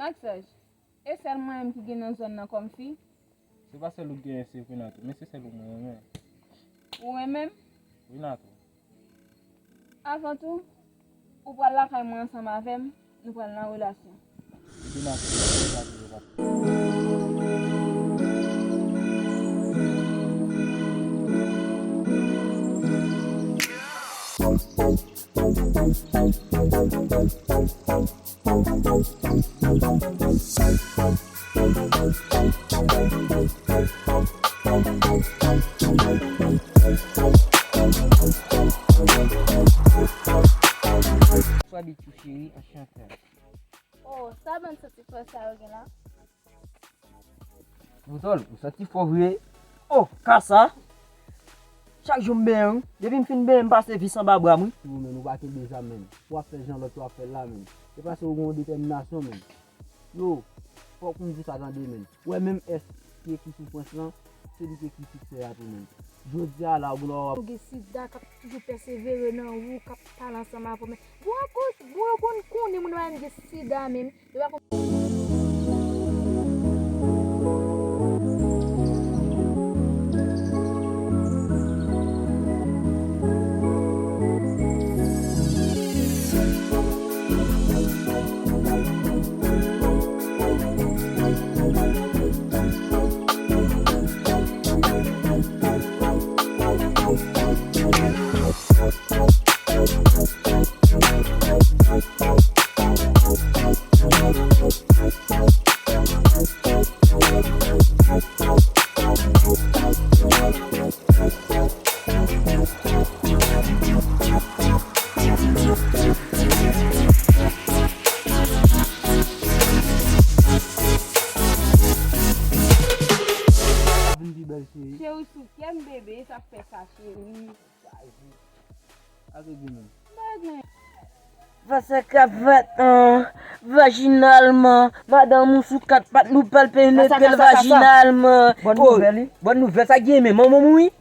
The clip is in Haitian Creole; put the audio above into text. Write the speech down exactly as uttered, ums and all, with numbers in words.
Ak Saj, e sèl mwen menm ki gen nan zòn nan kòm fi? Se pa sèl ou k genyen, se Renato, men se sèl ou mwen renmen. Ou renmen m? Renato. Avan tou, ou pral lakay mwen ansanm avè m, nou pral nan relasyon. Renato, Renato, Renato. Bonsoir, Bichou chéri, enchanté. Oh, sa bann santi fò sa yo gen la? Bouton, ou santi fò vre? Oh, ka sa? Chak jou m benyen, wi. Depi m fin benyen, m pase vis anba bra m, wi. Ou menm, ou pa kenbe zam, menm. W ap fè jan lòt yo ap fè l la, menm. Se paske ou gen yon detèminasyon, menm. Yo, fòk m di sa tande, menm. Ou wè menm S ki ekri soufrans lan, se li ki ekri siksè a tou, menm. Jodi a la, ou gen dwa w ap Ou gen sida k ap toujou pèsevere nan ou, k ap pale ansanm avè w, men bon, akoz, bon, yo konn konnen moun nan gen sida, menm. Yo pa konn Vin pi bèl, cheri. Cheri, sou kè m, bebe, sa k fè sa, cheri. Bagay. Vasa ka fèt, an, vajinalman. Madanm ou sou kat pat, nou pral penetre l vajinalman. Bòn nouvèl, wi. Bòn nouvèl, sa gen men manman mouri.